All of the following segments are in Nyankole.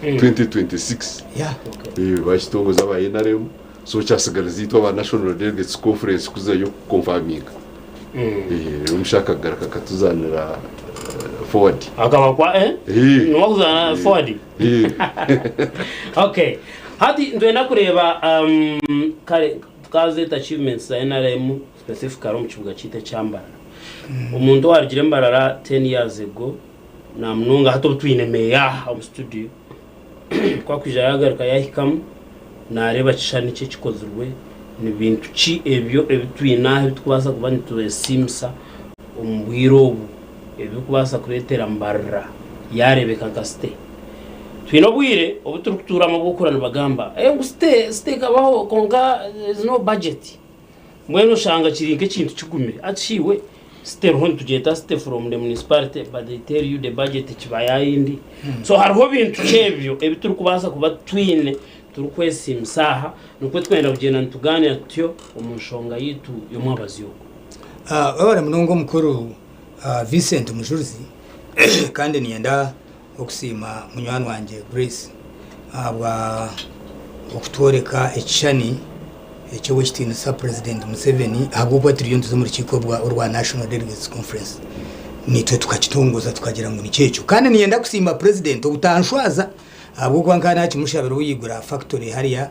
2026. Yeah. Bakitongoza aba nrm, so kyasigariza itwe aba National Delegates Conference kuzayo kukonfaminga. Reero omushaija akagaruka akatuzanira forward. Akaba kwa eh? Niwe akuzaana forward? Okay. Hati nitwenda kureeba um, kare tukazeeta achievements za NRM specifically omu kibuga kyaitu ekya Mbarara. Omuntu owarugire Mbarara 10 years ago namunonga hati obu twine meeya aha omu studio ku akwija yagaruka yahikamu nareeba kishushani ki ekikozirwe, ni bintu ki ebyo ebi twine aha ebi turikubaasa kuba nitwesiimisa omu bwire obu ebirikubaasa kureetera Mbarara yaareebeka nka site. Twine obwire obu turikutuuramu obw'okuhurira nibagamba ngu site site ekabaho kwonka there is no budget. Mbwenu oshanga kiri nk'ekintu kigumire. Hati shi iwe site eriho nitugyeta site from the municipality but they tell you the budget ekiba yayindi. So hariho bintu ki ebyo ebi turikubaasa kuba twine turikwesiimisa aha nikwo twenda kugyenda nitugaanira tutyo omu nshonga yaitu y'omwabazyo ogu. Webare munonga omukuru Vincent Mujurizi kandi niinyenda okusiima munywani wangye Grace ahabwa okutworeka ekishushani eky'owekitiinisa Purezidenti Museveni ahabw'okuba turiyo nituza omu rukiiko orwa National Delegates Conference naitwe tukakitongoza tukagira ngu nikyo ekyo. Kandi niinyenda kusiima Purezidenti obutanshwaza ahabw'okuba nkaba naakimushabira obu yaigura fakitore hariya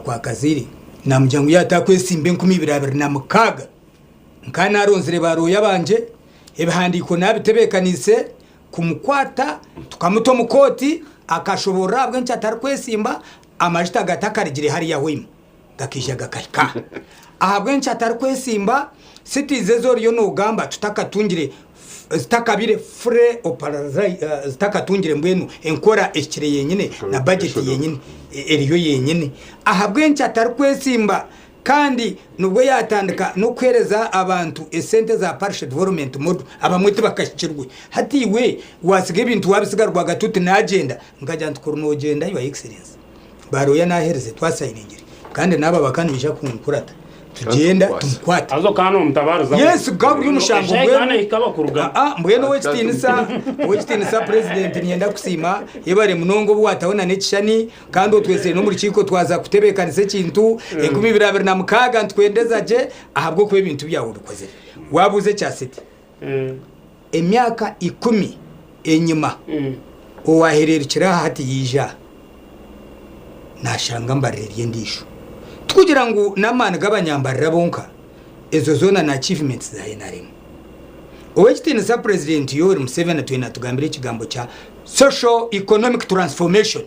kwa Kaziiri naamugira ngu yaaba ataakwesimba 2026 nkaba naaronzire baarooya bangye, ebihandiiko naabitebeekaniise kumukwata tukamuta omu kooti akashoboorora ahabw'enki atarikwesimba, amajuta gatakarugire hariya Hoima gakaija gakahika aha. Ahabw'enki atarikwesimba, cities ezi oriyo noogamba tutakatungire zitakabire fully zitakatungire mbwenu enkora ehikire yenyine na budget yenyine eriyo yenyine. Ahabw'enki atarikwesimba Kandi nibwo yaatandika n'okuheereza abantu esente za Parish Development Model, abamwe tibakahikirwe. Hati iwe waatsiga ebintu waabisiga rwagati oti naagyenda, nkagira nti kuri noogyenda Your Excellency, baarooya naaheereze twasayiningire kandi n'aba bakaba nibaija kunkurata tugyenda tumukwate. Haza okaba noomutabaarizaho. Yes, gukaba guri omushango Eshaaha mbwenu. ekaana ehika bakurugamu. Aa, mbwenu ow'ekitiinisa, ow'ekitiinisa Purezidenti niinyenda kusiima, yebare munonga obu waataho na n'ekishushani. Kandi otwetsire n'omu rukiiko twaza kutebeekanisa ekintu 2026 nitukwendeza gye ahabw'okuba ebintu byawe obikozire. Waabuuza ekya City. Emyaka ikumi enyima owaahereerukire aha hati yaija aha naashanga mbarira eri endiijo. Tikugira ngu n'amaani g'abanyambarira bonka, ezo zoona ni achievements za nrm. Ow'ekitiinisa Purezidenti Yoweri Museveni atwire naatugambira ekigambo kya Social Economic Transformation.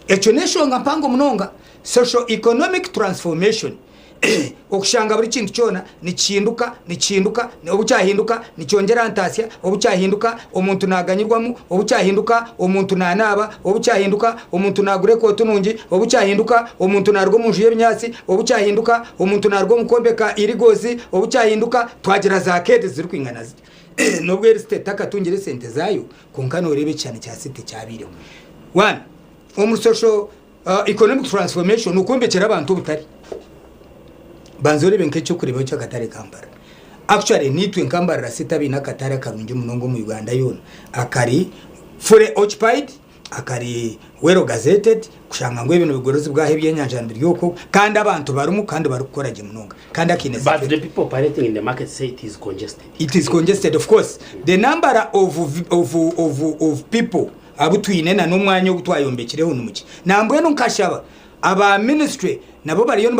Ekyo n'enshonga mpango munonga, Social Economic Transformation. Okushanga buri kintu kyona nikihinduka, nikihinduka, obu kyahinduka nikyongyera aha ntaasya, obu kyahinduka omuntu naaganyirwamu, obu kyahinduka omuntu naanaaba, obu kyahinduka omuntu naagura ekooti nungi, obu kyahinduka omuntu naaruga omu nju y'ebinyaatsi, obu kyahinduka omuntu naaruga omu kwombeka irigozi, obu kyahinduka twagira za keedi zirikwingana zityo. N'obu eri site etakatungire esente zaayo, kwonka nooreeba ekishushani kya site kyabaireho. One, omu social economic transformation okwombekyera abantu obutare. Banza oreebe nk'eky'okureeberaho ky'akatare ka Mbarara. Actually naitwe nka Mbarara city abaine akatare akarungi munonga omu Uganda yoona akari fully occupied, akari well gazetted kushanga ngu ebi nibigurizibwa aha ebyenyanja nibiri okwo kandi abantu barimu kandi barikukora gye munonga kandi akaine But the security. people operating in the market say it is congested. It is congested of course the number of, of, of, of people abu twine na n'omwanya ogu twayombekireho ni mukye. Nambwenu nkashaba aba ministry nabo bariyo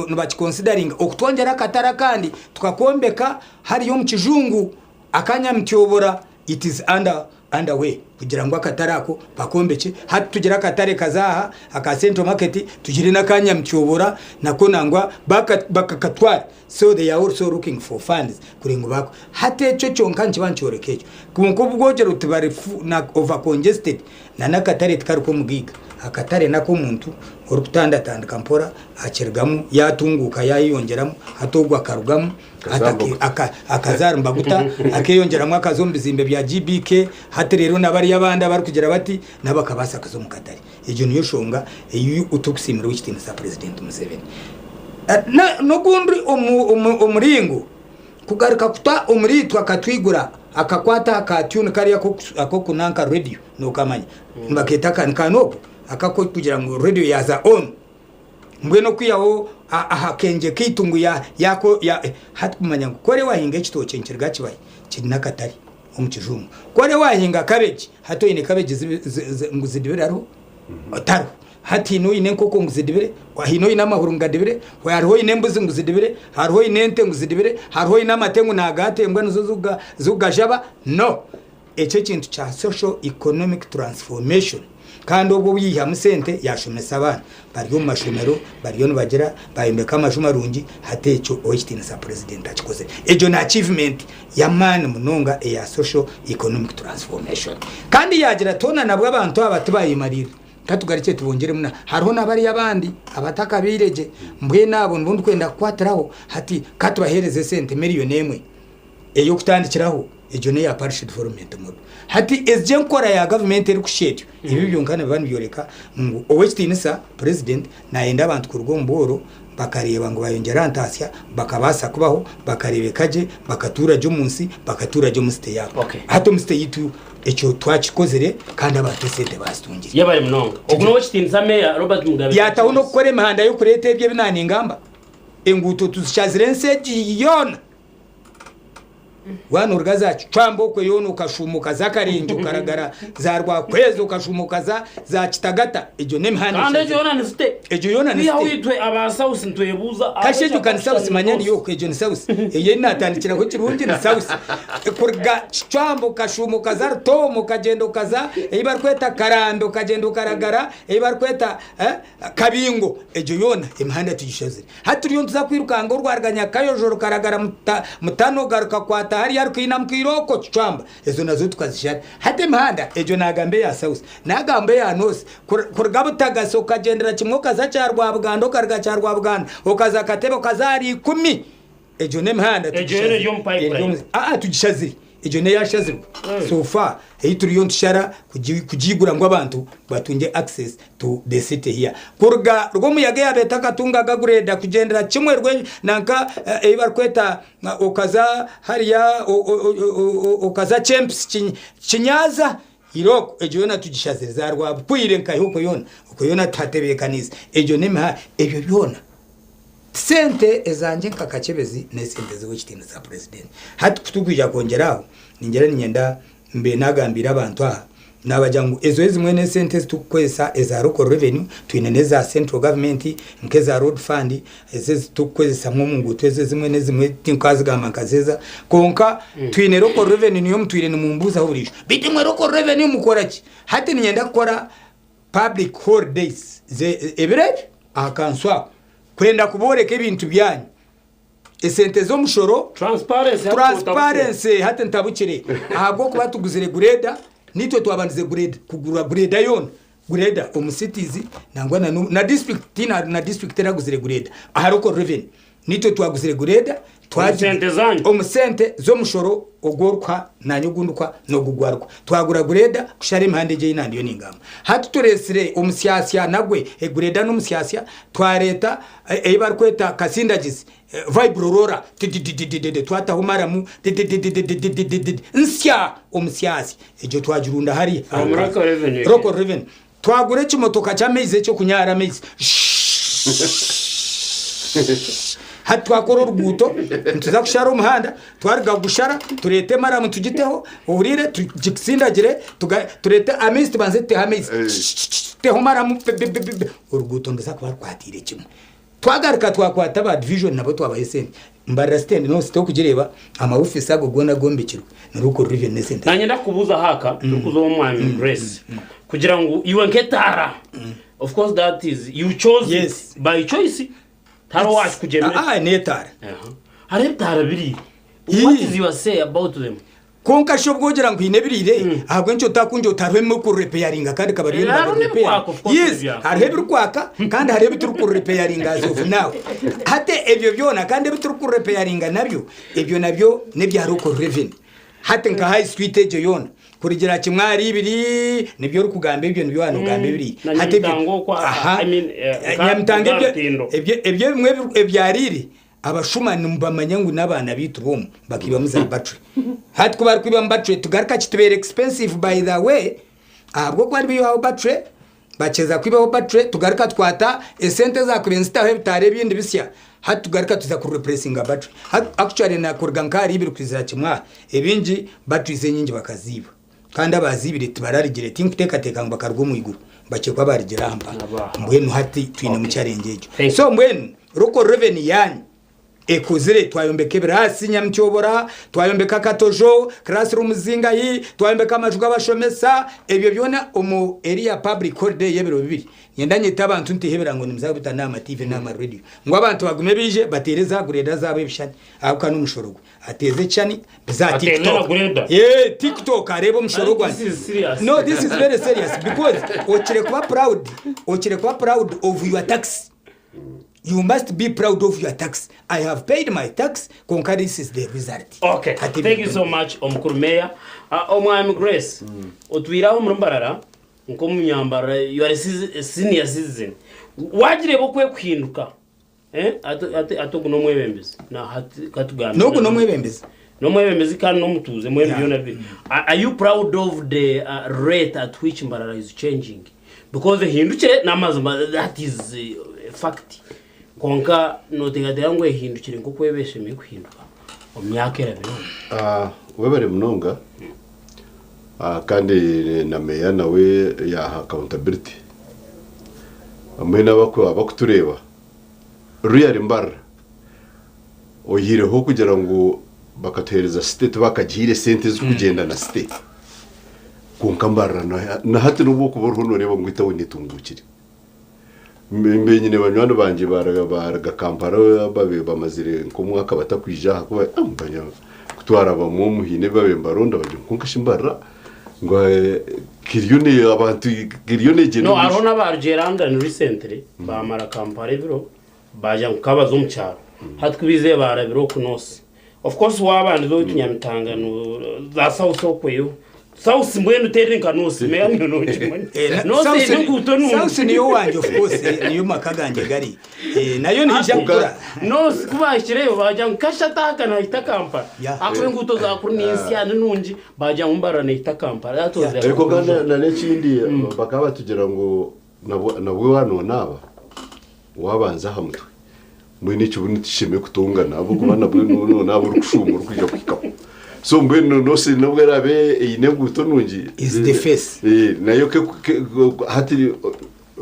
nibakiconsideringa okutwongyera akatare akandi tukakombeka hariya omu kijungu aka Nyamityobora it is under under way kugira ngu akatare ako bakombekye. Hati tugire akatare kaza aha aka Central Market tugire n'aka Nyamityobora nako nangwa bakakatwara. So they are also looking for funds kureba ngu baako. Hati ekyo kyonka nikiba nikyoreka ekyo. Kwonka obu wogira oti bari na over congested na n'akatare tikari k'omugaiga. Akatare n'ak'omuntu orikutandatandika mpora akirugamu yaatunguuka yaayeyongyeramu hati ogwo akarugamu akazaara mbaguta akeyongyeramu akaza omu bizimbe bya GBK hati reero na bariya abandi abarikugira bati nabo bakabaasa kuza omu katare. Egyo niyo nshonga ei turikusiimira ow'ekitiinisa Purezidenti Museveni. N'ogundi omuringo kugaruka kuta omuriitwe akatwigura akakwata aha ka tune kariya ak'okunanka radio nokamanya nibakeeta aka ni ka knob akakugira ngu radio yaaza on. Mbwenu okwihaho aha kengye kaitu ngu hati kumanya ngu ku ori wahinga ekitookye nikiruga kibahi kiri n'akatare omu kijungu. Ku ori wahinga cabbage hati oine cabbage ngu zidibire hariho? Tariho. Hati haine oine enkoko ngu zidibire, haine oine amahuri ngu gadibire, hariho oine embuzi ngu zidibire, hariho oine ente ngu zidibire, hariho oine amate ngu nagaata embwa nizo zikugajaba. No! Ekyo ekintu kya social economic transformation kandi obwo obu yaihamu sente yashomesa abaana bari omu mashomero bariyo nibagira bayombeka amaju marungi hati ekyo Owekitinisa President akikozire. Egyo ni achievement y'amaani munonga eya social economic transformation. Kandi yagira ati hoona nabwo abantu aba tibayemarire katugarukye tubongyeremu na hariho nabariya abandi abatakabaire gye mbwenu abo nibo ndikwenda kukwatiraho hati katubahereze esente million emwe. Ey'okutandikiraho egyo n'eya Parish Development Model. Hati egyo enkora ya gavumenti erikushusha etyo, ebyo byonka nibiba nibyoreka ngu Ow'ekitiinisa Purezidenti naayenda abantu kuruga omu bworo bakareeba ngu bayongyera aha ntaasya bakabaasa kubaho, bakareebeka gye, bakatuura gye omu nsi, bakatuura gye omu site yaabo. Okay. Hati omu site yaitu ekyo twakikozire kandi abantu esente baazitungire. Yebare munonga. Ogu n'Owekitiinisa Meeya Robert Mugabe Yaataho Katureebe. n'okukora emihanda y'okureeta ebyo ebi naaningamba. Enguuto tuzishazire ensi egi yoona. Waaba noruga za Kicwamba okwe yoona okashuuma okaza Karengye okaragara za Rwakwezi okashuuma okaza za Kitagata egyo n'emihanda Kandi egyo eshazire. yoona ni site. Egyo yoona ni Kwihaho site. itwe aba South nitwebuuza Kasha egyo ahabw'eki ka ni South manya niyo North. okwe egyo ni South. Eyo ei naatandikiraho kirungi ni South. Kuruga Kicwamba okashuuma okaza Rutooma okagyenda okaza ei barikweta Karambe okagyenda okaragara ei barikweta Kabingo egyo yoona emihanda tugishazire. Hati turiyo nituza kwirukanga orwaruga Nyakayojo rukaragara Mutanoga rukakwata hariya rukainamuka Irooko Kicwamba ezo nazo tukazishara. Hati emihanda egyo nagamba eya South nagamba eya North kuruga Butagasi okagyendera kimwe okaza Kyarwabuganda okaruga Kyarwabuganda okaza Katebe okaza ahari Ikumi Egyo n'emihanda Egyo yoona eri omu pipeline. Aa tugishazire. Egyo n'eyashazirwe so far ei turiyo nitushara kugiigura ngu abantu batungye access to the city here. Kuruga Rwomuyaga eyabeeta Katunga gagureda kugyendera kimwe rwe nanka ei barikweta okaza hariya okaza Kyempisi Kinyaza Irooko egyo yoona tugishazire za Rwabukwire nkahi okwo yoona okwo yoona tuhatebeekaniise. Egyo n'emihanda ebyo byona. Sente ezangye nka Kakyebezi n'esente z'Owekitiinisa Purezidenti. Hati ku turikwija kwongyera aho, ningira niinyenda mbe naagambiire abantu aha, naabagira ngu ezo ezimwe n'esente ezi turikukozesa eza Local Revenue, twine n'eza Central Government nk'eza Road Fund, ezo ezi turikukozesa nk'omu nguuto ezo ezimwe n'ezimwe tinkaazigamba nkazeeza, kwonka twine Local Revenue niyo mutwire nimumbuuzaho buriijo. Beitu imwe Local Revenue mukora ki? Hati niinyenda kukora Public holidays ebiro ebyo aha kanso ako kwenda kubooreka ebintu byanyu esente z'omushoro Transparency hati transparency hati ntabukire ahabw'okuba tuguzire grader nitwe twabandize grader kugura grader yoona grader omu cities nangwa na na district tihaine na district eraguzire grader aha local revenue Nitwe twaguzire gureda Omu sente zanyu. omu sente z'omushoro ogu orikuha nanye ogu ndikuha n'ogu ogu arikuha. Twagura gureda kushara emihanda egi ei nandiyo ningamba. Hati tureetsire omusyasya nagwe, egureda n'omusyasya, twareeta ei barikweta kasindagizi, vibro roller, tidididididi, twataho maramu, dididididididididi, nsya omusyasya. Egyo twagirunda hariya. From Local Revenue. Local Revenue. Twagura ekimotoka ky'amaizi eky'okunyaara amaizi. Hati twakora oruguuto, nituza kushara omuhanda, twaruga kugushara tureete maramu tugiteho, ohuriire tugisindagire, tureete amaizi tubanze tuteho amaizi, tuteho maramu, oruguuto niruza kuba rukwatiire kimwe. Twagaruka twakwata aba division nabo twabaha esente. Mbarara sitendi no site okugireeba ama office ago goona gombekirwe ni Local Revenue n'esente. Nanye ndakubuuza haka turikuza ow'omwami Grace kugira ngu iwe nk'etaara of course that is you chose it Yes. by choice tihariho owakikugyemire. Ah, n'etaara. Aha. Hariho ebitaara biri what is your say about them? Kwonka shi obwo ogira ngu haine ebiriire, ahabw'enki otakungira oti hariho ebimwe kuriripeyaringa kandi bikaba biriyo Hariho nibabiripeyaringa? n'ebikwaka, of course, Yes, ebyaka. hariho ebirikwaka kandi hariho ebi turikuriripeyaringa as of now. Hati ebyo byona kandi ebi turikuriripeyaringa nabyo, ebyo nabyo n'ebya local revenue. Hati nka high street egyo yoona, kurugira kimwe ahari ibiri, nibyo orikugamba ebyo nibyo waaba nogamba ebiriire. Na Hati ebyo- Nyamitanga okwo, Aha. I mean, Nyamitanga nka ebyo- Rutindo. ebyo ebyo ebimwe ebyariire. Abashuma nimubamanya ngu n'abaana baitu b'omu bakaibamu za battery. Hati ku barikwibamu battery tugaruka kitubeera expensive by the way ahabw'okuba nibaihaho battery, bakyeza kwibaho battery tugaruka tukwata esente ezakubaire nizitaho ebitaara ebindi bisya hati tugaruka tuza ku replacinga battery. Hati actually na kuruga nk'ahari ibiri kwizira kimwe aha ebingi batteries enyingi bakaziiba. Kandi abaaziibire tibararugire, tinkuteekateeka ngu bakaruga omu iguru, bakye kuba baarugire aha mpaha. Mbwenu hati twinemu challenge egyo. So mbwenu local revenue yaanyu ekuzire, twayombeka ebiraasi Nyamutyobora, twayombeka Katojo, classrooms zingahi, twayombeka amaju g'abashomesa, ebyo byona omu eriya public holiday y'ebiro bibiri. Niinyenda nyete abantu nteho ebirango nimuza kubita n'aha ma TV n'aha ma radio ngu abantu bagume baije bateere za grader zaabo ebishushani ahabw'okuba n'omushoro gwe. Ateeze ekishushani bize aha Ateeze na TikTok. grader. Eh, TikTok areebe omushoro This gwangye. is serious. No, this is very serious because okire kuba proud, okire kuba proud of your tax. You must be proud of your tax. I have paid my tax, konka this is the result. Okay, Hati thank you so much omukuru meya. Ah, omwami Grace, otwire aho omuri Mbarara nk'omunyambarara, you are a citizen- a senior citizen. Wagireeba okwekuhinduka Eh, ati ati ati ogu n'omwebembezi. Na hati katugambire. N'ogu n'omwebembezi. N'omwebembezi kandi n'omutuuze mwembi Yeah. byona bibiri. Are are you proud of the rate at which Mbarara is changing? Because ehindukire n'amazima that is a fact. Kwonka noteekateeka ngu ehindukire nk'oku eba eshemereire kuhinduka omu myaka erabireho? Ah, webare munonga Ah, kandi na meya nawe yaha accountability hamwe n'abaku abakutureeba Really Mbarara oyihireho kugira ngu bakatuhereza site tibakagihaire esente ezikugyenda na site kwonka Mbarara na hati nobu okuba oriho noreeba ngu etawuni etungukire. Mbe nyine banywani bangye baruga Kampala babaire bamazire nk'omwaka batakwija ahakuba kutwara bamwe omu haine ebi babaire nibaronda bagira ngu kwonka shi Mbarara Ngu eriyo ne abantu eriyo negyenda No omu hariho maisho. n'abarugire London recently bamara Kampala ebiro baija ngu kabaza omu kyaro hati ku baizire barabire oku north of course wabandize owaitu Nyamitanga no za south okweyo south mbwenu teri nka north meya nyowe nokimanya Eh, na- north South eine ni- enguuto nungi South niyo wangye of course eh, niyo maka gangye gari Eh, nayo niija kukura. North ku bahikireyo bagira ngu kashatu aka nahita Kampala Yeah. ahakuba enguuto za kuri ni nsya ni nungi bagira ngu Mbarara nehita Kampala that was their Ariko kandi conclusion. na n'ekindi bakaba batugira ngu nabwo nabwo wanonaaba wabanza aha mutwe mbwenu ekibunu tikishemereire kutongana ahabw'okuba nabwo nonaaba orikushuuma orikwija kuhikaho so mbwenu nosi nobwo eraabe eine enguuto nungi Is the face. Eh, nayo ke- ke- hati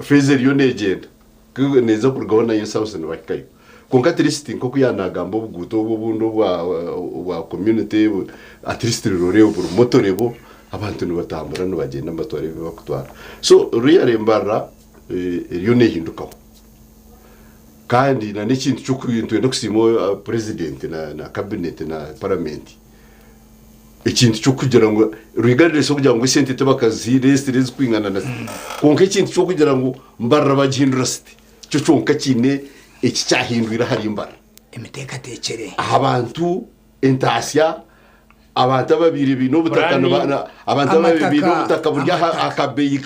feeza eriyo neegyenda Ku neeza kurugaho nayo South nibahikayo. Kwonka at least nk'oku yaanagamba obuguuto obu obundi obwa obwa community at least rurore burimu oturebo abantu nibatambura nibagyenda nibatwara ebi barikutwara. So really Mbarara eriyo neehindukaho. Kandi na n'ekintu ky'oku nitwenda kusiima president na cabinet na parliament. Ekintu ky'okugira ngu regardless okugira ngu esente tibakazihaire zitari ezikwingana na sente kwonka ekintu ky'okugira ngu Mbarara bagihindura site kyo kyonka kiine eki kyahindwire ahari Mbarara. Emiteekateekyere. Aha bantu entaasya, abantu ababaire baine obutaka Puraani. abantu ababaire baine Amataka, obutaka buri aha amataka. akabeeyi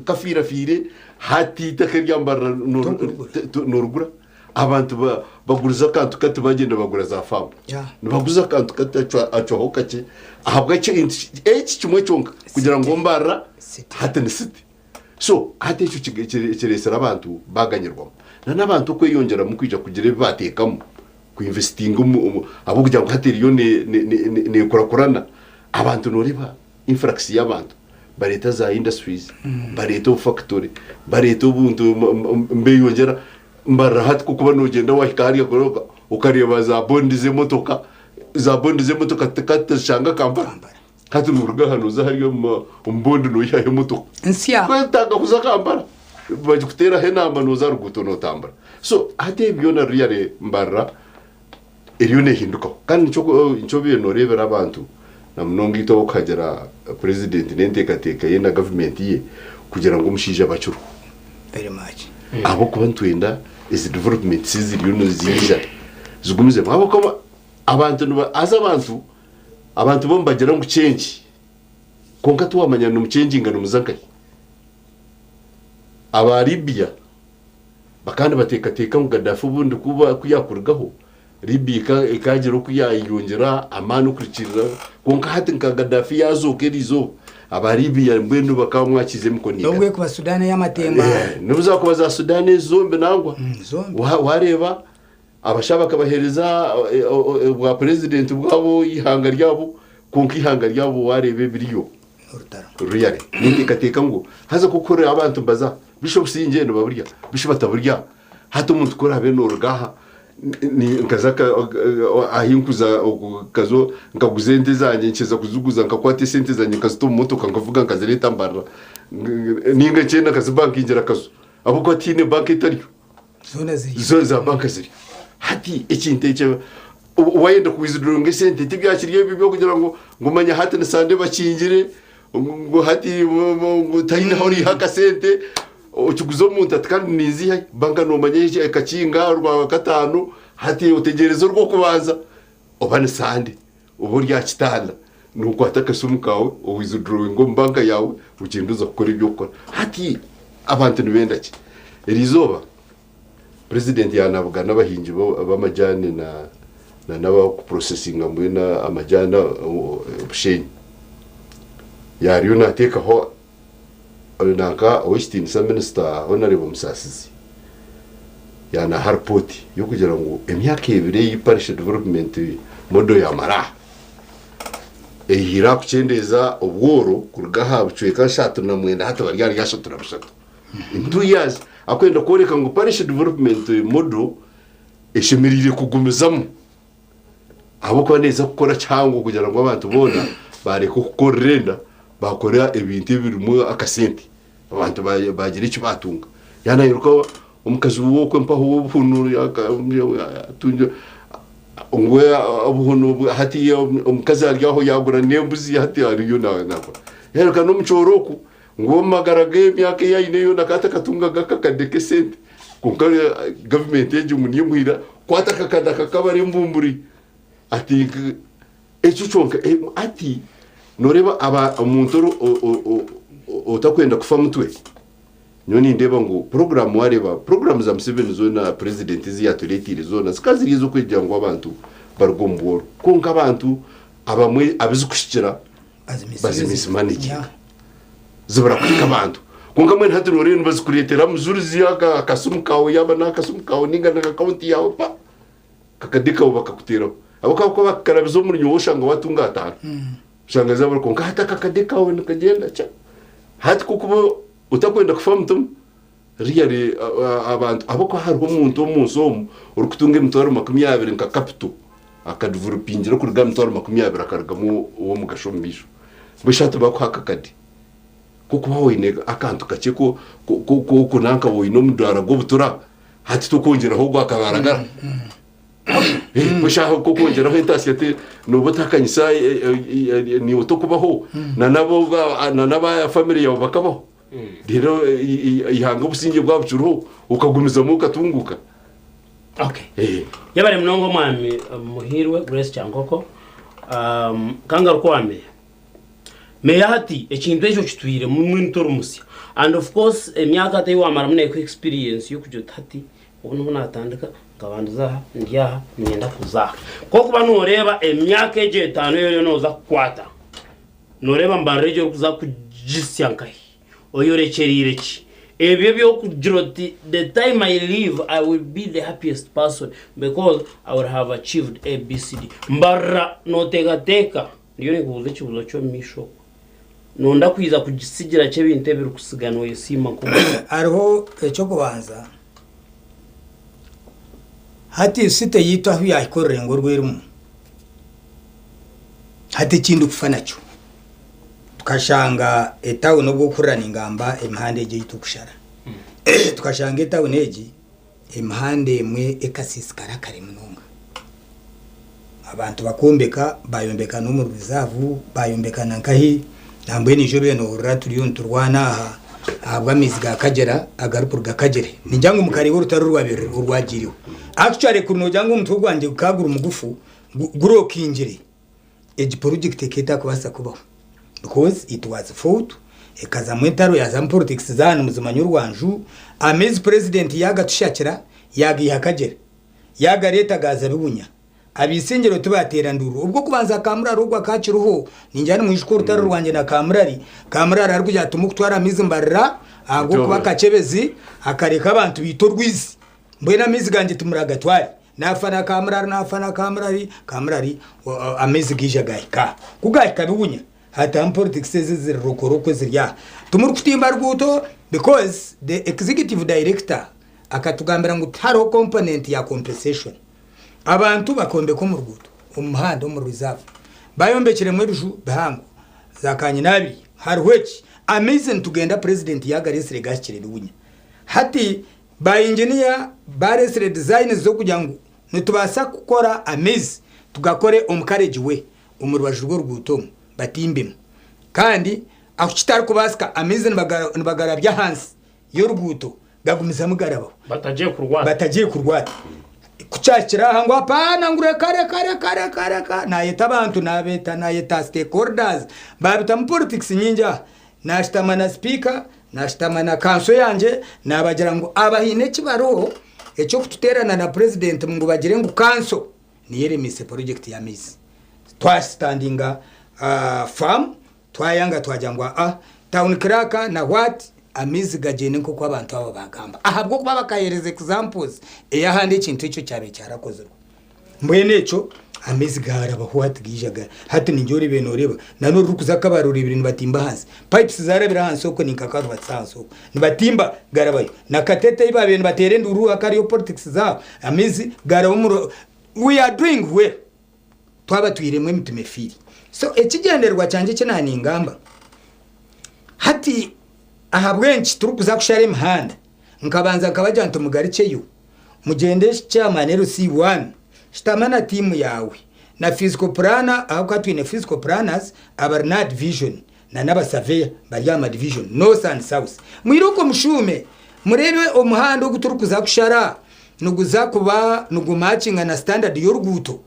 kafiirafiire hati eitaka erya Mbarara Torikugura. noorigura. Abantu baguriza akantu kati bagyenda bagura za faamu. Yeah. Nibaguza akantu kati acwaho kakye ahabw'ekintu eki kimwe kyonka kugira ngu Mbarara City. hati ni city. So hati ekyo kireetsire abantu baaganyirwamu. Na n'abantu okweyongyeramu kwija kugira ebi baateekamu kuinvestinga ahabw'okugira ngu hati eriyo neekurakurana abantu nooreeba influx y'abantu bareeta za industries bareeta obufactory bareeta obuntu mbeyongyera Mbarara hati ku okuba nogyenda wahika hariya kuri okareeba za bondi z'emotoka za bondi z'emotoka tazishanga Kampala Kampala. hati noruga aha noza hariya omu bondi noyihaho emotoka Nsya. kwetaaga kuza Kampala bagikuteeraho enamba noza aha ruguuto notambura so hati ebi byona really Mbarara eriyo nehindukaho kandi nikyo nikyo obaire noreebera abantu na munonga itwe ab'okuhagira purezidenti n'enteekateeka ye na gavumenti ye kugira ngu omushaija abe akiriho. Very much. Ahabw'okuba nitwenda ezi developments eziriyo niziija zigumizemu ahabw'okuba abantu niba haza abantu abantu bo nibagira ngu change kwonka tiwamanya nimuchenginga nimuza nkahi. Aba Libya bakaba nibateekateeka ngu Gaddafi obundi ku yakurugaho Libya ekagira oku yaayongyera amaani okurugiirira kwonka hati nka Gaddafi yaazooka eriizooba aba Libya mbwenu bakaba bamwakiize emikono N'obu igana. ekuba Sudan ey'amatemba. N'obu zaakuba za Sudan ezi zombi nangwa. Zombi. Waareeba abashaija bakabaheereza obwa purezidenti bwabo eihanga ryabo kwonka eihanga ryabo waareeba ebiriyo. Orutaro. Really ninteekateeka ngu haza ku orikuhurira abantu nibaza bishi obusingye nibaburya bishi bataburya hati omuntu ku oraabe nooruga aha nkaza ahi nkuza nkaguza ente zangye nkiza kuziguza nkakwata esente zangye nkazita omu motoka nkavuga nkazireeta mbarira ninga nkyenda nkazibankingira akazu ahabw'okuba tihaine banka etariyo. Zoona ziriyo. Zoona za banka ziriyo. Hati ekintu ekyo wayenda ku withdrawinga esente tibyakiri ebyo ebyokugira ngu ngu manya hati ni Sunday bakingire ngu hati ngu tihaine ahu oriiha akasente okiguze omuntu ati kandi ninziihahi banka nomanya ekakinga orwakataano hati otegyereze orwokubanza oba ni Sunday oba ori aha kitanda nokwata akasimu kaawe o withdrawinga omu banka yaawe ogyende oza kukora ebi orikukora. Hati abantu nibenda ki? Eriizooba Purezidenti yaanabugana abahingi b'amajaani na n'abarikupurosesinga mbwenu amajaani obushenyi. Yaariyo naateekaho nanka ow'ekitiinisa minisita Honarebo Musasizi yaanaaha ripooti y'okugira ngu emyaka ebiri ei Parish Development Model yaamara aha, eihire aha kukyendeeza obworo kuruga aha bucweka 39 hati bari ahari 33. In 2 years akwenda kworeka ngu Parish Development Model eshemereire kugumizamu ahabw'okuba neeza kukora kihango kugira ngu abantu boona bareke okukorera enda bakora ebintu ebirimu akasente abantu bagira eki batunga. Yaaba nairuka omukazi w'okwe mpaho w'obuhunu ngu obuhunu hati omukazi ari aho yagura n'embuzi hati ariyo nakora. Yairuka n'omukyoro oku Ngu omu magara ge emyaka ei aine yoona akaba atakatungaga akakadde k'esente. Kwonka gavumenti egyo ngu niyo emuhwire kukwata akakadde akakaba ari embumburi. Ati ekyo kyonka hati nooreeba aba omuntu otakwenda kufa mutwe, nyowe nindeeba ngu puroguraamu waareeba puroguraamu za Museveni zoona purezidenti ezi yaatureeteire zoona zikaba ziri ez'okugira ngu abantu baruge omu bworo. Kwonka abantu abamwe abu zikuhikira bazimismanaginga zibura kuhika abantu kwonka mbwenu hati noreeba nibazikureetera mujurizi akasimu kaawe yaaba n'akasimu kaawe ninga na akawunti yaawe pa kakade kawe bakakuteeraho ahabw'okuba ku bakukarabiza omuri nyowe oshanga waatunga ataano oshanga zaabura kwonka hati akakade kaawe nikagyenda kya hati ku okuba otakwenda kufa mutima Really abantu ahabw'okuba hariho omuntu omu nsi omu orikutunga emitwaro 20 nka capital akadevelopingira okuruga aha mitwaro 20 akarugamu ow'omugasho omu maisho. Mbwenu shi hati bakuha akakade k'okuba oine akantu kakye k'okunanka oine omudaara gw'obutura hati tokwongyeraho ogwa kabaragara. Mbwenu shi aho k'okwongyeraho entaasya nooba otakanyisa naiwe tokubaho na n'aba family yaawe bakabaho. Reero eihanga obusingye bwaba bukiriho okagumizamu okatunguuka. Okay. Yebare munonga omwami Muhiirwe Grace Kyankoko. Kangaruke owa meya. Meya hati ekintu ekyo okitwiremu mbwenu tori musya. And of course emyaka hati ei wamaramu neekuha experience y'okugira oti hati obu niho naatandika nkabandiza aha ndi aha niinyenda kuza aha. Ku orikuba nooreeba emyaka egyo etaano ei oriyo nooza kukwata, Nooreeba mbarira egi orikuza kugisya nkahi? Oyorekyereire ki? Ebyo eby'okugira oti the time I leave I will be the happiest person because I will have achieved ABCD. Mbarira nooteekateeka, ndiyo ninkubuuza ekibuuzo ky'omu maisho okwo. Noonda kwija kugisigira ki ebintu ebirikusiga nooyesiima nk'omuntu? Hariho eky'okubanza, hati site yaitu ahu yaahika orurengo oru erimu, Hati eki ndikufa nakyo, tukashanga etawuni obu orikuhurira ningamba emihanda egi ei turikushara, tukashanga etawuni egi emihanda emwe ekasiisikara kare munonga. Abantu bakombeka bayombeka n'omu rizaavu, bayombeka na nkahi, nambwenu ijo obaire nohurira turiyo niturwana aha ahabw'amaizi ga Kagyera agarikuruga Kagyere. Ningira ngu mukareeba orutaro orwabaire orwagiireho. Actually kuri noogira ngu omutwe gwangye gukaba guri mugufu, Gurokingire, egi porojekiti ekaba etakubaasa kubaho because it was fought, ekazamu entaro yazamu politics zaaba nimuzimanya orwanju, amaizi purezidenti yagatushakira yagaiha Kagyera. Yaagareeta gaaza bibunya. Ab'eisengyero tibaateera nduuru. Obwo okubanza Kamurari ogwo akakiriho, ningira nimwijuka orutaro rwangye na Kamurari. Kamurari arikugira ati timurikutwara amaizi mbarira ahabw'okuba Kakyebezi akareka abantu baita orwizi. Mbwenu amaizi gangye timuragatware. Naafa na Kamurari, naafa na Kamurari, Kamurari amaizi gaija gaahika aha. Ku gaahika bibunya, hatamu politics ezi eziri rokoroko eziri aha. Timurikutimba ruguuto because the executive director akatugambira ngu tihariho component ya compensation. Abantu bakombeka omu ruguuto, omu muhanda, omu reserve. Bayombekiremu ebiju bihango, za kanyina abiri. Hariho eki, amaizi nitugenda president yagaresire gahikire bibunya. Hati ba engineer baresire designs z'okugira ngu nitubaasa kukora amaizi tugakore omu carriage way omu rubaju rw'oruguuto omu batimbemu. Kandi ahu kitarikubaasika amaizi nibagarabya ahansi y'oruguuto gagumizamu garabaho. Batagiye kurwata. Batagiye kurwata. Ku kyahikire aha ngu apaana ngu reka reka reka reka reka nayeta abantu nabeta nayeta stakeholders babitamu politics nyingi aha nashutama na sipiika nashutama na kanso yangye nabagira ngu aba haine eki bariho eky'okututeerana na purezidenti ngu bagire ngu kanso niyo eremiise purojekiti y'amaizi. Twasitandinga faamu Twayanga twagira ngu aa town clerk na what amaizi gagyende nkoku abantu aba bagamba ahabwokuba bakahereza examples eyahandi ekintu ekyo kyabaire kyarakozirwe mbwenu ekyo amaizi garabaho hati gaija ga hati ningye orebaire noreba na norikuza kabare orebire nibatimba ahansi pipes zarabire ahansi okwo ninka karubatsi ahansi okwo nibatimba garabayo na katete eyi babaire nibatera enduru hakariyo politics zabo amaizi garaba omu we are doing well. Twaba twiremu emitima efiire. So ekigyendererwa kyangye eki naaningamba, hati ahabw'enki turikuza kushara emihanda, nkabanza nkabagira nti mugarukyeyo, mugyende chairman LC one, shutama na tiimu yaawe na physical planner ahabw'okuba twine physical planners abari n'aha division na n'abasaveya bari aha madivision north and south. Mwirooko mushuume mureebe omuhanda ogu turikuza kushara niguza kuba nigumakinga na standard y'oruguuto.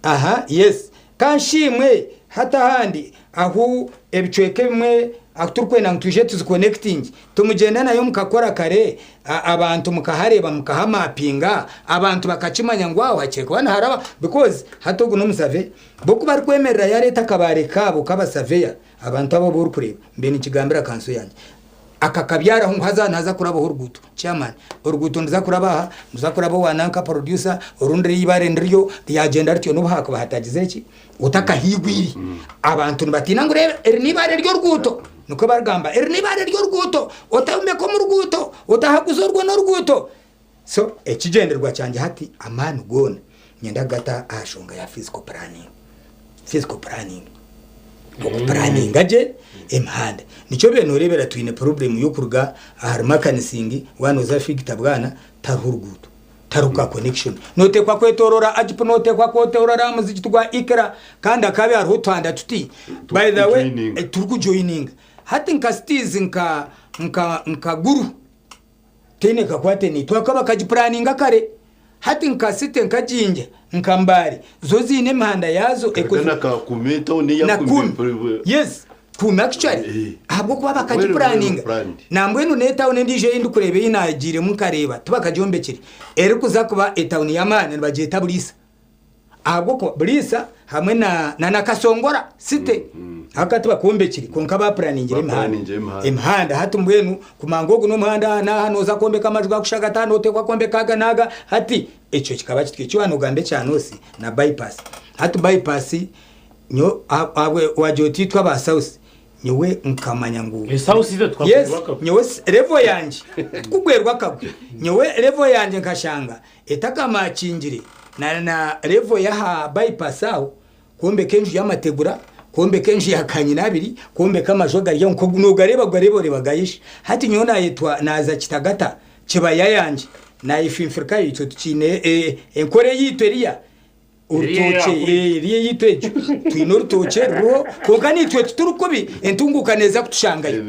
Aha, yes. Ka nshiimwe hati ahandi ahu ebicweka ebimwe ahu turikwenda ngu twije tuziconnectinge, timugyenda nayo mukakora kare, abantu mukahareeba mukahamapinga, abantu bakakimanya ngu aho hakire kuba niharaba because hati ogu n'omusave, bo ku barikwemerera yareeta akabaare kaabo k'abasaveya, abantu abo abu orikureeba, mbe ninkigambira kanso yangye. Akakabyaraho ngu haza nihaza kurabaho oruguuto. Chairman, oruguuto niruza kuraba aha, niruza kuraba owa nanka producer, orundi eibare niryo ryagyenda rityo n'obu haakuba hatagizire ki, otakahiigwire. Abantu nibatiina ngu reeba eri n'eibare ry'oruguuto, nikwo barikugamba, eri n'eibare ry'oruguuto, otayombeka omu ruguuto, otahaguza orwo n'oruguuto. So ekigyendererwa kyangye hati amaani goona niinyenda kugata aha nshonga ya physical planning. Physical planning. Okupuraninga gye emihanda. Nikyo obaire nooreebera twine problem y'okuruga ahari Makanising waaba nooza Figita Bwana tihariho oruguuto, tihariho ka connection. Nooteekwa kwetoorora Agipo, nooteekwa kwetoorora aha muzigiti gwa Ikra kandi hakaba hariho otuhanda tuti by the way Turikujoininga. turikujoininga. Hati nka cities nka nka nka Gulu Teine kakwate naitwe ahakuba bakagipuraninga kare. Hati nka City nka Jinja nka Mbale zo ziine emihanda yaazo Karega ekozirwe na ka Kumi etawuni eya na Kumi Kumi mpuri- yes Kumi actually Eh. ahabw'okuba Well, well bakagipuraninga planned. nambwenu n'etawuni endiijo ei ndikureeba ei naagiiremu nkareeba tibakagyombekire erikuza kuba etawuni y'amaani nibagyeta Buliisa. Ahabw'okuba Buliisa hamwe na na Nakasongora city haka tibakombekire kwonka bapuraningire emihanda Bapuraningire emihanda. emihanda hati mbwenu kumanya ogu n'omuhanda aha n'aha nooza kwombeka amaju gakushagata aha nooteekwa kwombeka aga n'aga hati ekyo kikaba kityo eki waanogamba ekya North na bypass hati bypass nyowe ahabwe wagira oti itwe aba South Nyowe nkamanya ngu Esausi itwe yes tukagwerwa akagwe. nyowe level yangye tikugwerwa akagwe nyowe level yangye nkashanga etakamakingire na na level y'aha bypass aho kwombeka enju y'amategura kwombeka enju ya kanyina abiri kwombeka amaju agari aho nkogu nogareeba ogareeba oreeba gayesha hati nyowe nayetwa naza kitagata kibaya yangye nayefinfirikayo itwe tukiine enkora eyitu eriya Orutookye eri eyaitu egyo twine orutookye ruriho kwonka naitwe tituri kubi entunguuka neeza kutushangayo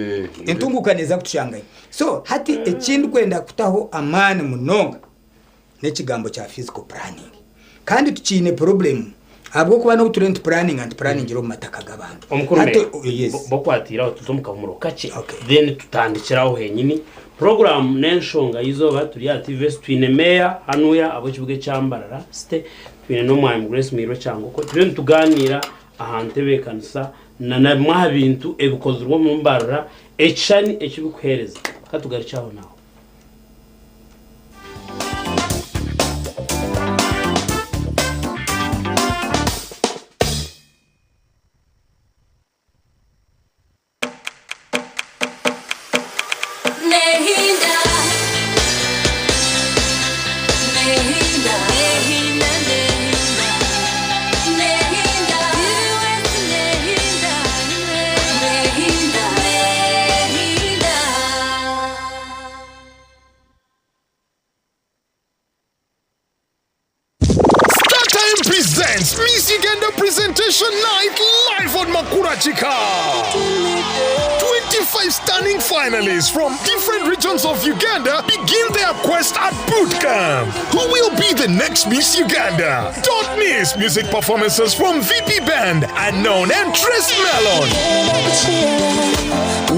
entunguuka neeza kutushangayo so hati eki ndikwenda kutaho amaani munonga n'ekigambo kya physical planning kandi tukiine problem. Ahabw'okuba n'obu turiyo nitupuraninga, nitupuraningira omu mataka g'abantu. Omukuru Hati, Meya, oh, yes. bokwatiire aho tuze omu kahumuro kakye Okay. then tutandikire aho henyini. Puroguraamu n'enshonga y'eizooba turi aha TVS twine Meeya hanuya ab'ekibuga ekya Mbarara City, twine n'Omwami Grace Muhirwa Kyangoko turiyo nitugaaniira aha ntebeekanisa na na bimwe aha bintu ebikozirwe omu Mbarara ekishushani eki birikuheereza. Ka tugarukye aho n'aho. StarTime presents Miss Uganda Presentation Night live on Makura Chika. 25 stunning finalists from different regions of Uganda begin their quest at boot camp. Who will be the next Miss Uganda? Don't miss music performances from VP Band, Unknown, and Trace Melon.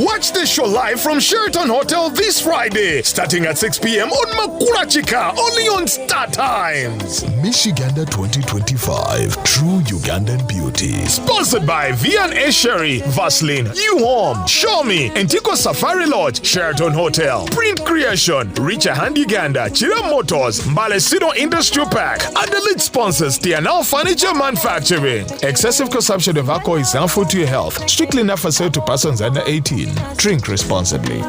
Watch the show live from Sheraton Hotel this Friday, starting at 6 p.m. on Makura Chika, only on Star Times. Miss Uganda 2025, True Ugandan Beauty. Sponsored by V&A Sherry, Vaseline, U-Home, Show Me, Antico Safari Lodge, Sheraton Hotel, Print Creation, Richa Hand Uganda, Chira Motors, Mbale Sido Industrial Park, and the lead sponsors, TNL Furniture Manufacturing. Excessive consumption of alcohol is harmful to your health. Strictly not for sale to persons under 18. Drink responsibly.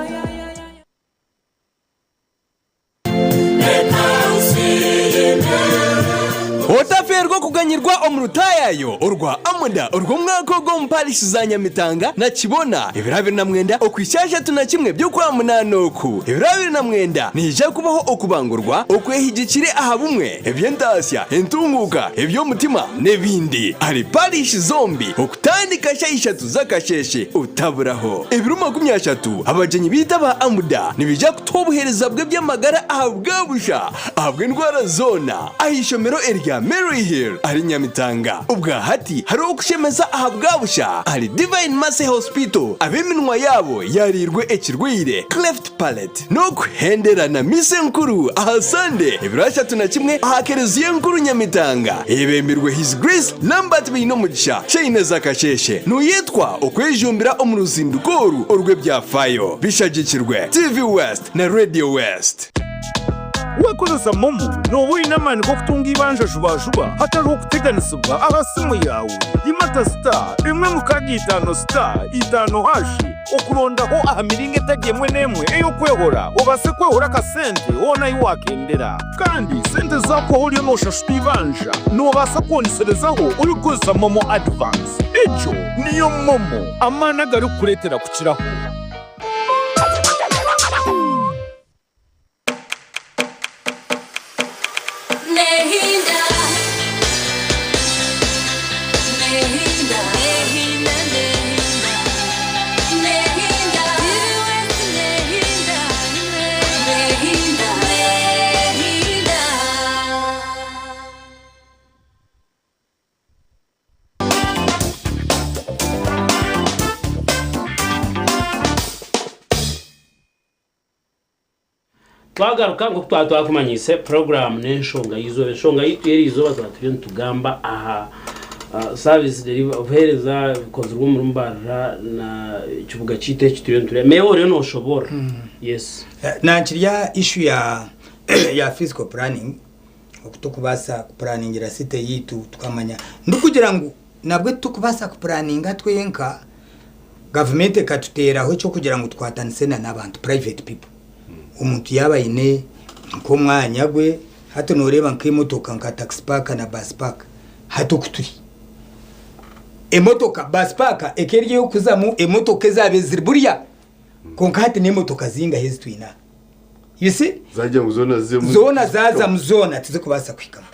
Otafeerwa okuganyirwa omu rutaayayo orwa Amuda orw'omwaka ogu omu parishi za Nyamitanga na Kibona ebiro 29 okuhitsya 31 by'Okwamunaana oku. Ebiro 29 nihaija kubaho okubangurwa okwehigikire aha bumwe, eby'entaasya, entunguuka, eby'omutima n'ebindi ahari parishi zombi okutandika shaaha ishatu z'akasheeshe otaburaho. Ebiro 30 abagyenyi baitu aba Amuda nibaija kutuha obuheereza bw'eby'amagara aha bwa busha ahabw'endwara zoona aha ishomero erya Maryhill ahari Nyamitanga. Obwa hati hariho okushemeza aha bwa busha ahari Divine Mercy Hospital ab'eminwa yaabo yaariirwe ekirwaire, cleft palate. N'okuhendera na misa enkuru aha Sande ebiro 31 aha Kereziya enkuru Nyamitanga eyebembirwe His Grace Lambert Bainomugisha Shaina Zakasheeshe noyetwa okwejumbira omu ruzinduko oru orw'ebyafaayo. Bishagikirwe TV West na Radio West. Wakozesa MoMo nooba oine amaani g'okutunga eibanja jubajuba hatariho kuteganisibwa aha simu yaawe. Imata star emwe mukaaga itaano star itaano hashi okurondaho aha miringo etari emwe n'emwe ey'okwehora obaase kwehora akasente hoona ahi waakendera. Kandi sente zaakuhwaho oriyo nooshashura eibanja, noobaasa kwongiserezaho orikukozesa MoMo Advance. Egyo niyo MoMo, amaani agarikukureetera kukiraho. Twagaruka nk'oku twaba twakumanyiise puroguraamu n'enshonga y'eizooba. Enshonga yaitu y'erizooba twaba turiyo nitugamba aha service delivery, obuheereza ebikozirwe omuri Mbarara na ekibuga kyaitu eki turiyo nitureeba. Meeya oriyo nooshoboorora. Yes. Nankirya issue ya ya physical planning oku turikubaasa kupuraningira city yaitu tukamanya ndikugira ngu nabwe titurikubaasa kupuraninga twenka gavumenti ekatuteeraho eky'okugira ngu tukwatanise na n'abantu private people. Omuntu yaaba aine nk'omwanya gwe hati nooreeba nk'emotoka nka taxi park na bus park hati oku turi emotoka bus park ekaba eri ey'okuzamu emotoka ezaabaire ziri buriya kwonka hati n'emotoka zingahi ezi twine aha you see Zagira ngu zoona zizemu zoona zaazamu zoona tizikubaasa kuhikamu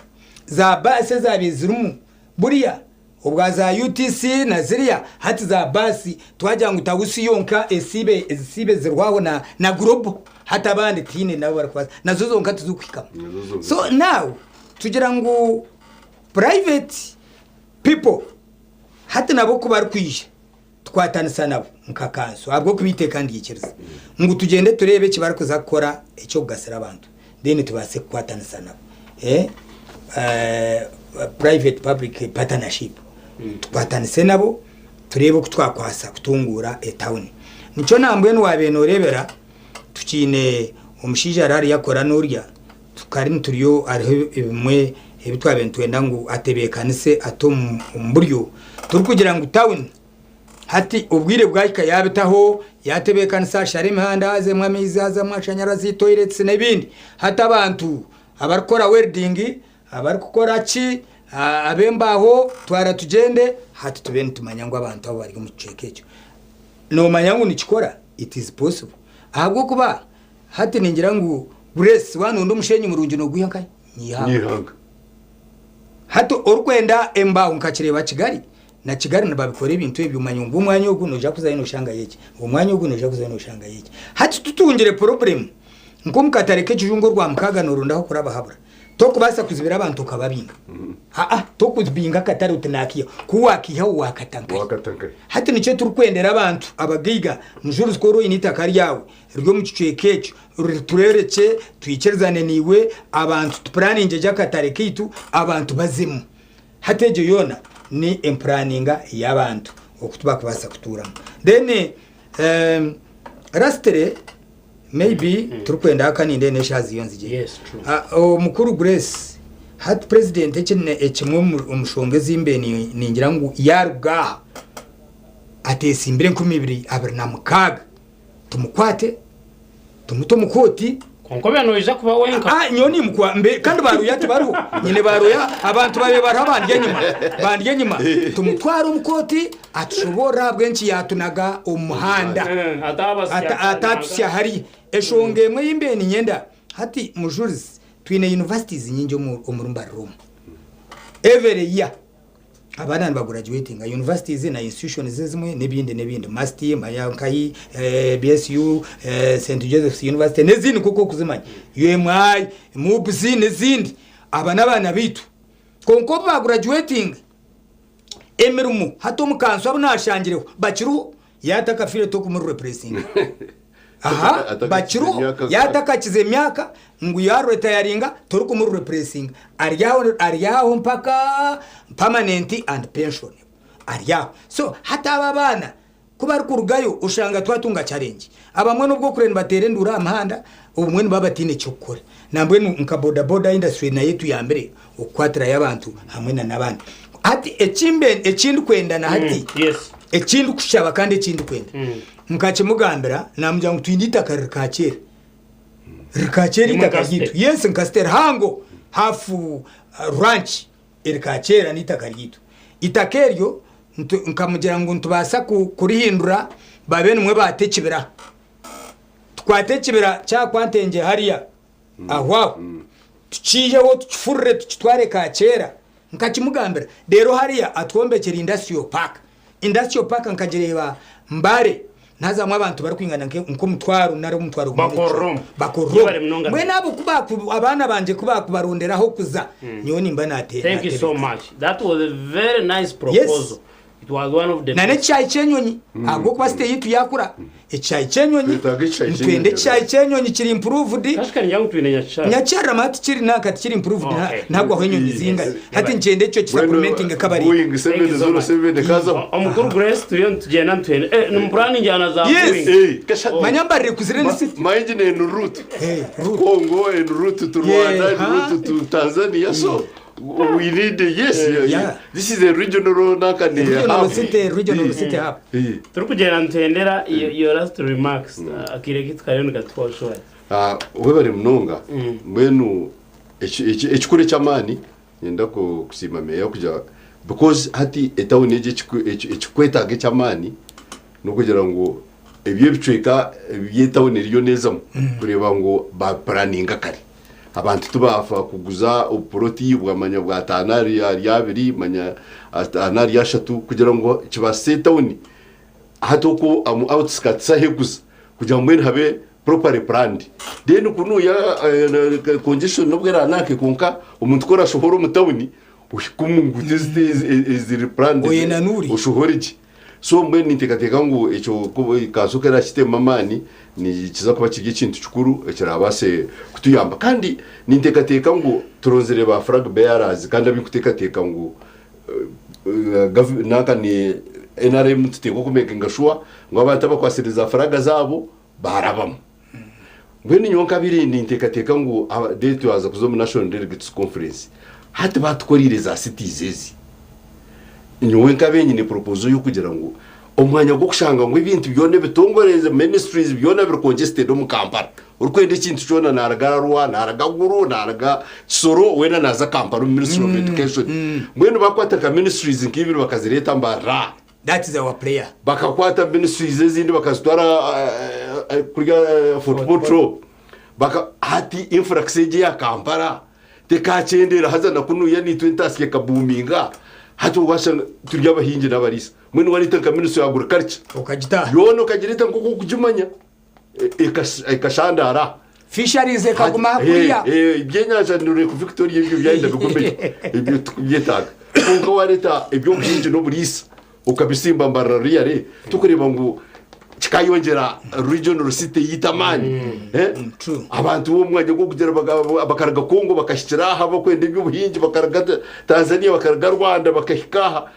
za baasi ezaabaire zirimu buriya Obwa za UTC na ziriya hati za baasi twagira ngu tawusi yonka esiibe ezisiibe zirwaho na na Global hati abandi tihaine nabo barikubaasa nazo zonka tizikuhikamu. Nazo zonka. So now tugira ngu private. People hati nabo ku barikwija tukwatanisa nabo nka kanso ahabw'okuba eiteeka niryikiriza ngu tugyende tureebe eki barikuza kukora eky'okugasira abantu then tubaase kukwatanisa nabo eh, eh, private public partnership tukwatanise nabo tureebe oku twakwasa kutunguura etawuni. Nikyo nambwenu waabaire nooreebera tukiine omushaija ari hariya akora n'orya Tukari nituriyo hariho ebimwe ebi twabaire nitwenda ngu atebeekanise ate omu buryo turikugira ngu tawuni hati obwire bwahika yaabitaho yaatebeekanisa ashara emihanda haazemu amaizi hazamu amashanyarazi toiletsi n'ebindi. Hati abantu abarikukora welding, abarikukora ki, ab'embaaho twara tugyende hati tube nitumanya ngu abantu abo bari omu kicweka ekyo. Noomanya ngu nikikora? It is possible ahabw'okuba Hati ningira ngu Grace waaba noyenda omushenyi murungi nogwiha nkahi? Nyihanga. Nyihanga. Hati orikwenda embaho nka kireeba Kigali na Kigali nibabikora ebintu ebyo omanya ngu omwanya ogu noija kuzayo noshangayo eki, omwanya ogu noija kuzayo noshangayo eki. Hati tutungire problem nk'omu katare k'ekijungu orwamukaaga noronda ahokuraba habura. Tokubaasa kuzibira abantu okababinga. Aa tokubinga akatare oti nakiihaho. Ku wakiihaho wakata nkahi? Wakata nkahi? Hati nikyo turikwendera abantu abagaiga mujurizi ku ori oine eitaka ryawe riri omu kicweka ekyo, ritureerekye twikirizane naiwe, abantu tupuraninge gye akatare kaitu, abantu bazemu. Hati egyo yoona ni empuraninga y'abantu oku barikubaasa kutuuramu. Then lastly maybe turikwenda ka nindeeba n'eshaaha ziriyo nizigyenda. Yes, true. Omukuru Grace, hati purezidenti ekimwe omu nshonga ezi mbaire ningira ngu yaaruga aha ateesimbire 2026, Tumukwate, tumute omu kooti. Kwonka obe noija kuba wenka. Ah, nyowe nimukwa mbe kandi ba roya tibariho. Nyine ba roya abantu babaire bariho abandi enyima, bandi enyima. Tumutware omu kooti atushoboorore ahabw'enki yaatunaga omu muhanda. Ata Ataatusya hariya. Eshonga emwe ei mbaire niinyenda, hati Mujurizi, twine universities nyingi omu omuri Mbarara omu. Every year. Abaana nibagurajuwetinga universities na institutions ezimwe n'ebindi n'ebindi MUST, manya nkahi, BSU, St Joseph's University n'ezindi nk'oku orikuzimanya, UMI, MUBS n'ezindi. Aba n'abaana baitu. Kwonka obu baagurajuwetinga, emirimo hati omu kanso abu naashangireho bakiriho, yaaba atakafiire tokumurirepuresinga. Aha, Atakakize bakiriho, emyaka yaaba atakakize emyaka ngu yaaretayaringa torikumurirepuresinga. Ari aho ari aho mpaka permanent and pension ari aho. So hati abo abaana ku barikurugayo oshanga twatunga challenge. Abamwe n'obu orikureeba nibateera enduuru aha muhanda, obumwe nibaba bataine ky'okukora. Nambwenu nka boda boda industry nayo etuyambire okukwatirayo abantu hamwe na n'abandi. Hati ekimbe ekindikwenda na hati, Yes. ekindikushaba kandi ekindikwenda, nkakimugambira namugira ngu twine eitaka riri Kaakyera. Riri Nimwe eitaka Kasite. ryaitu. Yes, nka site rihango half ranch eri Kaakyera n'eitaka ryaitu. Eitaka eryo nkamugira ngu nitubaasa kurihindura babe nimwo baata ekibira. Tukwate ekibira kya Kwantengye hariya aho aho tukiiheho tukifurire tukitware Kaakyera. Nkakimugambira reero hariya atwombekyere industrial park. Industrial park nkagireeba Mbale nihazamu abantu barikwingana nk'omutwaro nari omutwaro gumwe Bakorera omu. Bakorera Yebare omu. munonga. Mbwenu abo abaana bangye ku baakubarondera ah'okuza, nyowe nimba Thank you so naatebeeka. much. That was a very nice proposal. It was one of the Na best. n'ekishaayi ky'enyonyi ahabw'okuba site yaitu yaakura, ekishaayi ky'enyonyi Twetaaga ekishaayi nitwenda ky'enyonyi. ekishaayi ky'enyonyi kiri improved. Kashika ningira ngu twine Nyakishara. Nyakisharama hati kiri nanka tikiri improved Okay. nihagwaho enyonyi zingahi. Hati Yes. nikyenda ekyo ki-supplementinge kabariire. Boeing Thank you so much. 707 ekazaho. Omukuru Grace turiyo nitugyenda nituhenda. Eh, nimupuraningi njyana za Yes. Boeing. Eh, kasha- Manya mbarire kuzire ni city. Mind en route. Eh, route. Congo en route to Rwanda, Yeah, en route to Tanzania. So we need yes, yeah, Yeah. this is a regional nakani Regional hub. city, regional Eh, city hub. eh. Turikugyenda nituhendera your, your last remarks. Akaire kaitu kariyo nikatuhwa shwari. Ah, webare munonga mbwenu ekikuru eky'amaani niinyenda kusiima meeya kugira because hati etawuni egi ekikwetaaga eky'amaani n'okugira ngu ebyo ebicweka by'etawuni eriyo neezamu kureeba ngu baapuraninga kare. Abantu tibaafa kuguza obupuroti bwamanya bwataano ahari abiri manya ataano ahari ashatu kugira ngu kibaasise etawuni Hati okwo omu outskirts ah'ekuza kugira ngu mbwenu habe properly planned. Then kunuuya congestion n'obu eraananke kwonka omuntu ku orashohora omu tawuni, Ohike omu nguuto eziri planned Oyenanure. oshohore gye. So mbwenu ninteekateeka ngu ekyo kanso ku eraakitemu amaani nikiza kuba kiri ekintu kikuru ekiraabaase kutuyamba. Kandi ninteekateeka ngu turonzire ba flag bearers kandi abu nkuteekateeka ngu nanka ni NRM tuteekwa kumekinga shuwa ngu abantu abakwatsire za flag zaabo baarabamu. Mbwenu nyowe nkabire ninteekateeka ngu then twaza kuza omu National Delegates Conference, hati baatukoreire za cities ezi. Nyowe nkabaire nyine proposal y'okugira ngu omwanya gw'okushanga ngu ebintu byona ebitongore, ministries byona biri congested omu Kampala, orikwenda ekintu kyona naaruga Arua, naaruga Gulu, naaruga Kisoro, weena naaza Kampala omu Ministry of Education. Mbwenu baakwata nka ministries nk'ibiri bakazireeta Mbarara. That is our prayer. Bakakwata ministries ezindi bakazitwara kuriya Fort Portal. Baka hati influx egi eya Kampala tekakyendera haza na kunuya naitwe entasya ekabuuminga hati washanga turi abahingi n'abariisa. Mbwenu wareeta nka ministry ya agriculture Okagitaha. yoona okagireeta nk'oku okugimanya ekashandaara. Fisheries ekaguma aha kuriya. Ebyenyanja ni Lake Victoria ebyo byayenda bigumeyo ebyo tikubyetaaga. Kwonka wareeta eby'obuhingi n'oburiisa okabisimba Mbarara really tokureeba ngu kikayongyera regional city yaitu amaani. True. Abantu b'omu mwanya gw'okugira bakaruga Congo bakahikira aha barikwenda eby'obuhingi bakaruga Tanzania bakaruga Rwanda bakahika aha.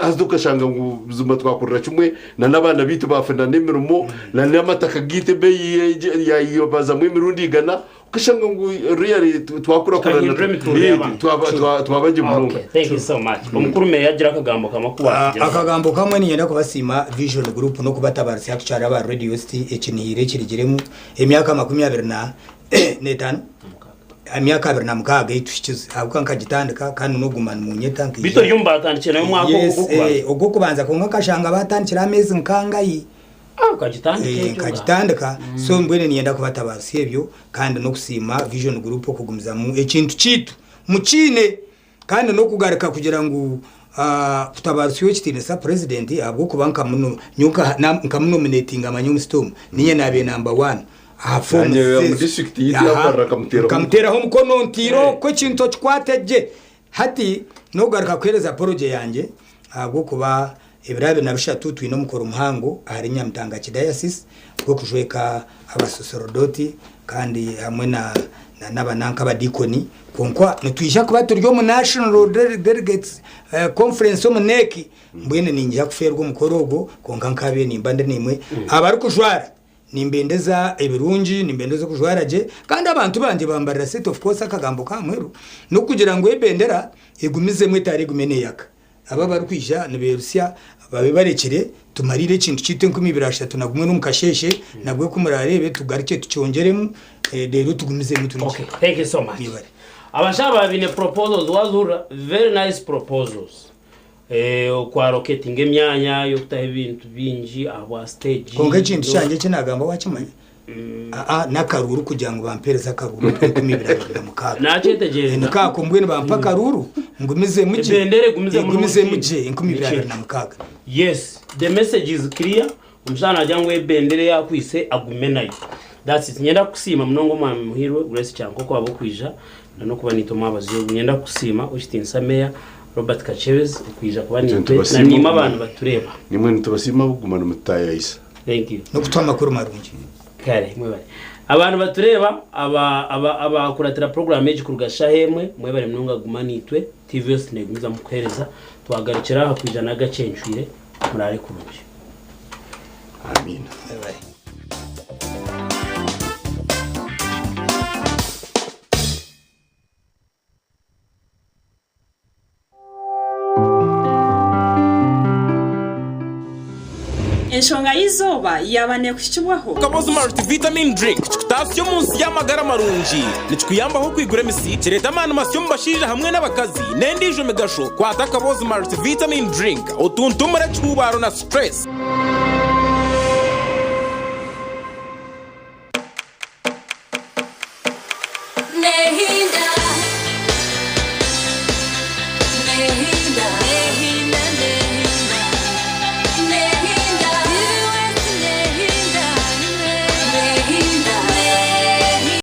Haza okashanga ngu buzima twakurira kimwe na n'abaana baitu baafuna n'emirimo na n'amataka gaitu ebeeyi yaabazamu emirundi igana okashanga ngu really twakurakurana Tukahindura emiturire y'abantu. twaba gye munonga. Okay, thank you so much. Omukuru Meeya agira akagambo kamwe aku waasigira. Akagambo kamwe niinyenda kubasiima Vision Group n'okubatabaarisa kukyara aba Radio City ekinihiire ekirigiremu emyaka 25. Emyaka 26 ei tuhikize ahabw'okuba nkagitandika kandi n'okuguma nimunyeta nkaija. Beitu ori omu baatandikire nawe omwaka ogu Yes, ogw'okubanza? eh, ogw'okubanza kwonka nkashanga baatandikire ameezi nkangahi. Ah, okagitandika Eh, ekyo nga. nkagitandika so mbwenu niinyenda kubatabaarisa ebyo kandi n'okusiima Vision Group okugumizamu ekintu kyaitu mukiine. Kandi n'okugaruka kugira ngu kutabaarisa ow'ekitiinisa Purezidenti ahabw'okuba nyowe nkamunominetinga manya omu sitomu niinye naabaire namba waani aha foomu nkamuteeraho omukono ntaire okwo ekintu okikwate gye. Hati n'okugaruka kuheereza apology yangye ahabw'okuba ebiro 23 twine omukoro muhango ahari Nyamitanga Archdiocese gw'okujweka abasosorodoti kandi hamwe na n'abananka abadiikoni kwonka nitwija kuba turi omu National Delegates Conference omu NEC mbwenu niinyija kufeerwa omukoro ogwo kwonka nkaabaire nimba ndi naimwe abarikujwara nimbendeza ebirungi nimbendeza okujwara gye kandi abantu bangye bambarira set of course akagambo ka muheru n'okugira ngu ebendera egumizemu etaara egume neeyaka. Abo abarikwija nibeerusya babe barekire tumariire ekintu kyaitu 2031 n'omu kasheeshe nabwo ku muraareebe tugarukye tukyongyeremu reero tugumizemu turi Okay, gye. thank you so much. Mwebare. Abashaija aba baine proposals wazihurira very nice proposals. Eh, okwaroketinga emyanya y'okutaho ebintu bingi ahabwa stage. Kwonka ekintu kyangye eki naagamba waakimanya? Aa n'akaruuru kugira ngu bampeereze akaruuru 2026. Nakyetegyereza. Nikaako mbwenu bampe akaruuru ngumizemu gye. Ebendera egumizemu Egumizemu n'omutima. gye 2026. Yes, the message is clear. Omushaija nagira ngu ebendera ei akwaitse agume nayo. That's it. Niinyenda kukusiima munonga Omwami Muhiirwe Grace Kyankoko ahabw'okwija na n'okuba naitwe omwabazyo ogu. Niinyenda kukusiima Ow'ekitiinisa Meeya Robert Kakyebezi okwija kuba Itwe naitwe na nitubasiima naimwe okuguma abantu batureeba. Nimwe nitubasiima ahabw'okuguma nimututaayayisa. Thank you. N'okutuha amakuru marungi. Kare mwebare. Abantu batureeba aba aba abakuratira program egi kuruga shaha emwe mwebare munonga kuguma naitwe. TV yose negumizamu kukuhereza. Twagarukira aha kwija nagacencwire muraare kurungi. Amiina. Mwebare. Enshonga y'eizooba yaaba neekuhikibwaho. Kabozi Multivitamin Drink kikutaasya omu nsi y'amagara marungi. Nikikuyambaho okwigura emisi, kireeta amaani masya omu bashaija hamwe n'abakazi, n'endiijo migasho. Kwata Kabozi Multivitamin Drink otuntumure ekihuubaaro na stress.